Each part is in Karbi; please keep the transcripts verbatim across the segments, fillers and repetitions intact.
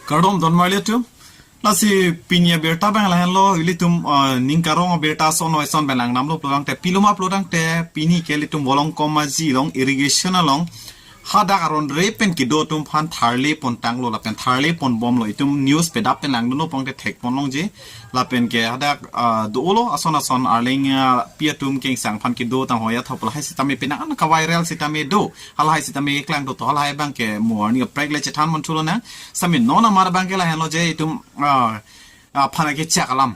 Kardom don marli atum. Lasi pini abirta abang lahenlo, ilitum, ah, ning karong abirta ason oi ason abang langdamlo pulo tangte, pilo ma pulo tangte, pini ke ilitum Volongkom Aji along, irrigation along hadak aron re pen kedo atum aphan tharle pontanglo lapen tharle ponbomlo, itum news pedap pen langdunlo pulo tangte thekpon longji. Lapen ke hadak, ah, dolo ason ason arleng, ah, pi atum kengsang aphan kedo tang hoya thop lahai sitame penang an ka-viral sitame do. Halahai sitame keklang do to, halahai abang ke mo arni kaprek le chethan mon thulo nang. Sitame non amar abang ke lahenlo je itum, ah, ah, aphan kechak alam.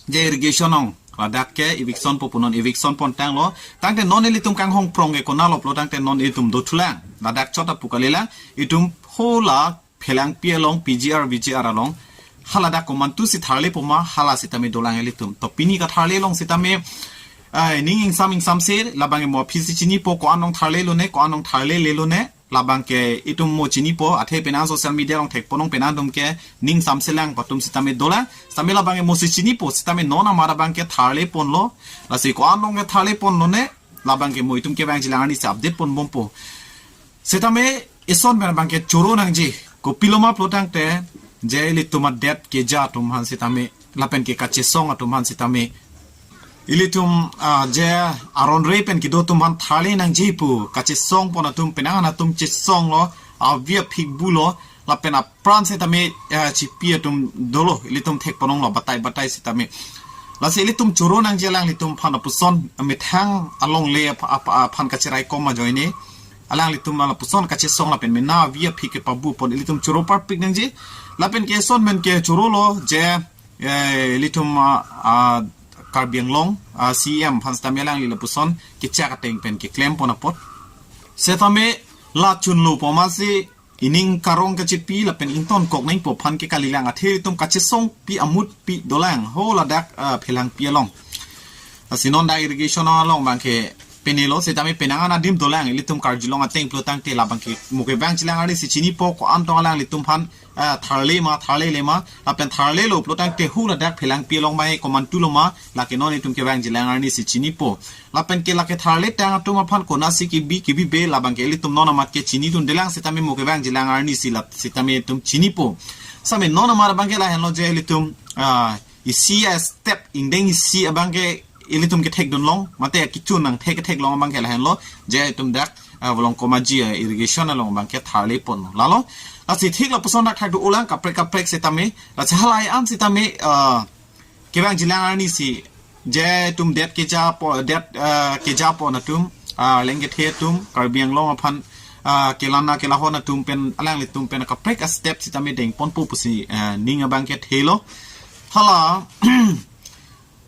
Je irrigation along ladak ke eviction po pu, non eviction pontanglo. Tangte non ilitum kanghong prong ke konatlo pulo tangte non ilitum dothulang. Ladak chot apu kalilang. Itum hala Phelangpi along, P G R, V G R along haladak komantu si tharle poma, hala sitame dolang ilitum. To pini katharle along sitame, eh, ning ingsam ingsam se, labang mo aphi si chinipo, ko-an along tharlelone, ko-an along tharlelelone, labang ke itum mo chinipo, athe penang social media along thekponlong penang atum ke ning samselang pu atum sitame dolang, sitame labang mo si chinipo, sitame non amar abang ke tharle ponlo, lasi ko-an along ke tharle ponlone, labang ke mo itum kevangjilang arni si update ponbompo. Sitame ison pen abang ke choro nangji. Kopilo ma pulo tangte, je ilitum adet keja atum aphan sitame, lapen ke kachesong atum aphan sitame, ilitum, ah, je aron re pen kedo atum aphan tharle nangji pu kachesong pon atum penang an atum chesonglo, avi aphik bulo, lapen apran sitame, ah, chipi atum dolo, ilitum thekponlonglo batai batai sitame. Lasi ilitum choro nangji alanglitum aphan lapuson, methang alongle aph-, aph-, aphan kacherai kom ajoine alanglitum lapuson kachesong lapen mena avi aphik kepabu pon ilitum choro parpik nangji. Lapen ke ison pen ke chorolo je, eh, ilitum, ah, ah, Karbi Anglong, ah, C E M aphan sitame alangli lapuson kechak ateng pen keklem pon apot. Sitame la chunlo poma si ining karong kachipi lapen ingtonkok nangpo aphan ke kalilang, athe itum kachesongpi amutpi dolang ho ladak, ah, Phelangpi along. Lasi non dak irrigation along abang ke penelo, sitame penang an adim dolang, ilitum karjulong ateng pulo tangte labang ke mo kevangjilang arni si chinipo, ko-an tong alanglitum aphan, ah, tharle ma, tharlele ma, lapen tharlelo pulo tangte hu ladak Phelangpi along mai komantulo ma, lake non itum kevangjilang arni si chinipo. Lapen ke lake tharle tang atum aphan konatsi kebi kebibe, labang ke ilitum non amat ke chinidundelang, sitame mo kevangjilang arni si lap sitame itum chinipo. Sitame non amar abang ke lahenlo je ilitum, ah, isi astep ingdeng isi abang ke ilitum kethekdunlong, mate kechun nangthek ketheklong abang ke lahenlo, je itum dak, ah, Volongkom Aji, ah, irrigation along abang ke tharle ponlo. Lalo, lasi thik lapuson dak thakdun ulang kaprek kaprek sitame, lasi halahai an sitame, ah, kevangjilang arni si, je itum det keja po, det, ah, keja pon atum, ah, lengkethe atum, Karbi Anglong aphan, ah, kelana kelahon atum pen, alanglitum pen kaprek astep sitame dengponpo pusi, ah, ning abang ke thelo. Hala,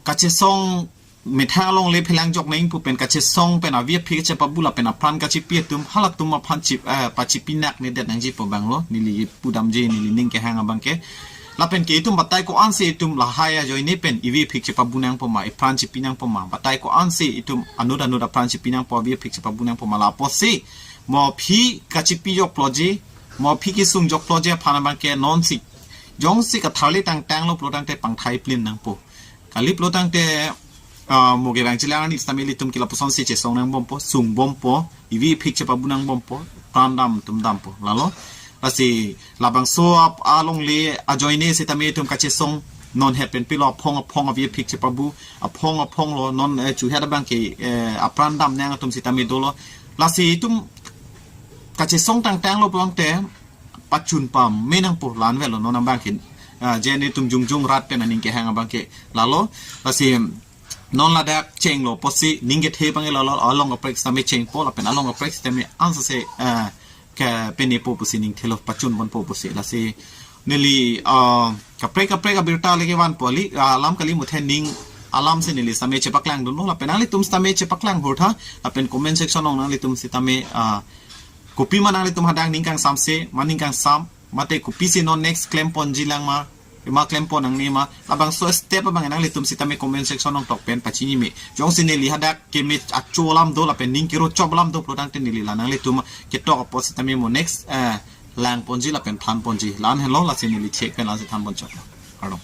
kachesong methang alongle phelang jok nang pu pen kachesong pen avi aphik chepabu lapen apran kachipi atum halatum aphan chip, eh, pachipi nak nedet nangji pu abanglo, neli pudamji, neli ning kehang abang ke. Lapen ke itum batai ko-an si itum lahai ajoine pen ivi aphik chepabu nangpo ma, ipran chipi nangpo ma, batai ko-an si itum anut anut apran chipi nangpo, avi aphik chepabu nangpo ma, lapusi mo aphi kachipi jokloji, mo aphi kesung jokloji aphan abang ke non si jongsi katharle tangtanglo pulo tangte pangthai plin nangpo. Kali pulo tangte, ah, mo kevangjilang arni sitame ilitum ke lapuson si chesong nangbompo, sungbompo, ivi aphik chepabu nangbompo, pran dam atum dampo. Lalo, lasi labangso ap alongle ajoine sitame itum kachesong, non het pen pilo aphong aphong avi aphik chepabu, aphong aphonglo, non, eh, chuhet abang ke, eh, apran dam nang atum sitame dolo. Lasi itum kachesong tangtanglo pulo tangte pachun pame nangpo, la-an avelo non abang ke. Ah, je netum jongjong rat pen aning kehang abang ke lalo. Lasi non ladak chenglo pusi ning kethe abang ke lalo, along kaprek sitame chengpo lapen along kaprek sitame ansa se, ah, ke penepo pusi ning thelo, pachun ponpo pusi. Lasi neli, ah, kaprek kaprek abirta le kevanpo, ali, ah, alam kali muthe ning alam si neli sitame chepaklangdunlo, lapen nanglitum sitame chepaklang hurtha, lapen comment section along nanglitum sitame, ah, kopi ma nanglitum hadak ning kangsamse, ma ning kangsam, mate kopisi non next klemponji lang ma, ma klempon nangne ma, labangso step abang nanglitum sitame comment section along tok pen pachini me. Jongsi neli hadak keme acho alam do lapen ning kiro chop alam do pulo tangte neli la nanglitum ketok apot sitame mo next, eh, langponji lapen thanponji. La-an helo, lasi neli chek pen lasi thanpon chok. Kardom.